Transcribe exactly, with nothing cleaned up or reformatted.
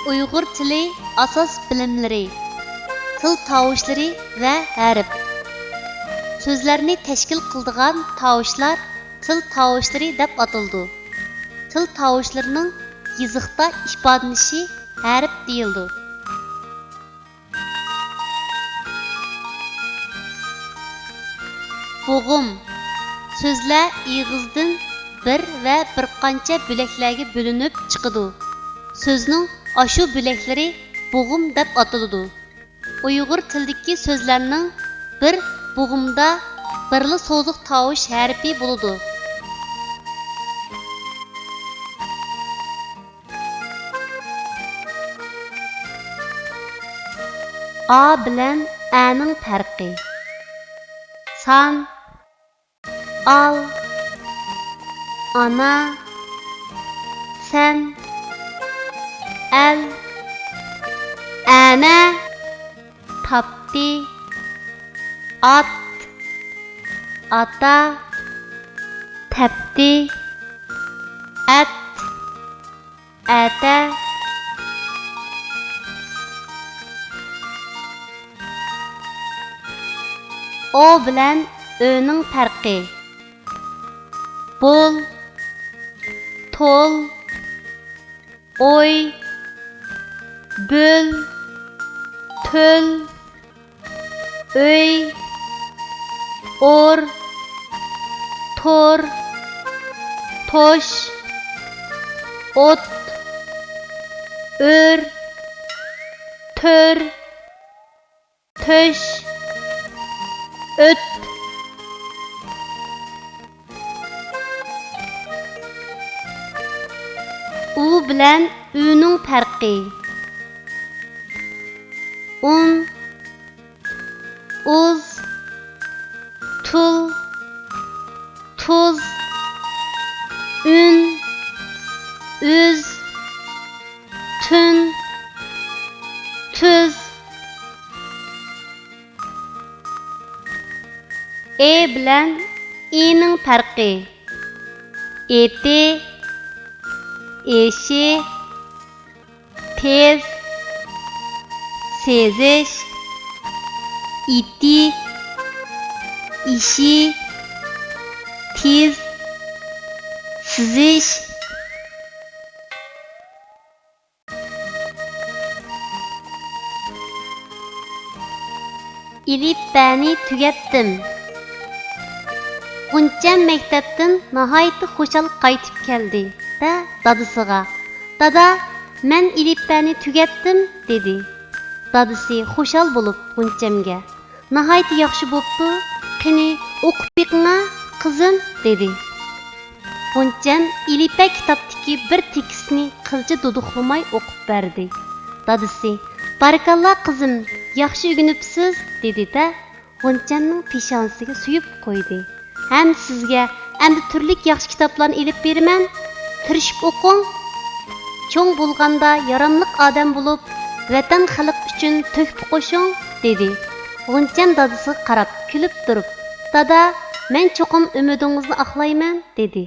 ئۇيغۇر تىلى ئاساس بىلىملىرى. تىل تاۋۇشلىرى ۋە ھەرپ. سۆزلەرنى تەشكىل قىلىدىغان تاۋۇشلار تىل تاۋۇشلىرى دەپ ئاتىلىدۇ. تىل تاۋۇشلىرىنىڭ يېزىقتا ئىپادىلىنىشى ھەرپ دېيىلىدۇ. بوغۇم. سۆزلەر ئېغىزدىن بىر ۋە بىر قانچە بۆلەكلەرگە بۆلۈنۈپ چىقىدۇ. سۆزنىڭ ئاشۇ بۆلەكلىرى بوغۇم دەپ ئاتىلىدۇ. ئۇيغۇر تىلىدىكى سۆزلەرنىڭ بىر بوغۇمدا بىرلا سوزۇق تاۋۇش ھەرپى بولىدۇ. ئا بىلەن ئەنىڭ پەرقى. سان، ئال، ئانا، سەن، ئەل، ئەنە، تاپتى، ئات، ئاتا، تەپتى، ئەت، ئەتە. ئو بىلەن ئۆنىڭ پەرقى. بول، تول، ئوي، بۆل، تۆل، ئۆي، ئور، تور، توش، ئوت، ئۆر، تۆر، تۆش، ئۆت. ئۇ بىلەن ئۈنىڭ پەرقى. ئۇن، ئۇز، تۇل، تۇز، ئۈن، ئۈز، تۈن، تۈز. ئې بىلەن ئىنىڭ پەرقى. ئېتى، ئېشى، تېز، سېزىش، ئېتى، ئېشى، تېز، سىزىش. ئېلىپبەنى تۈگەتتىم. غۇنچەم مەكتەپتىن ناھايىتى خۇشال قايتىپ كەلدى-دە، دادىسىغا، «دادا، مەن ئېلىپبەنى تۈگەتتىم» دېدى. دادىسى خۇشال بولۇپ غۇنچەمگە، «ناھايىتى ياخشى بوپتۇ، قېنى، ئوقۇپ بېقىڭا، قىزىم» دېدى. غۇنچەم ئېلىپبە كىتابتىكى بىر تېكىستنى قىلچە دۇدۇقلىماي ئوقۇپ بەردى. دادىسى، «بارىكاللا، قىزىم، ياخشى ئۆگىنىپسىز» دېدى-دە، غۇنچەمنىڭ پېشانىسىگە سۆيۈپ قويدى. «ھەم سىزگە ئەمدى تۈرلۈك ياخشى كىتابلارنى ئېلىپ بېرىمەن، تىرىشىپ ئوقۇڭ. چوڭ بولغاندا ياراملىق ئادەم بولۇپ، ۋەتەن، خەلق ئۈچۈن تۆھپە قوشۇڭ» دېدى. غۇنچەم دادىسىغا قاراپ كۈلۈپ تۇرۇپ، «دادا، مەن چوقۇم ئۈمىدىڭىزنى ئاقلايمەن» دېدى.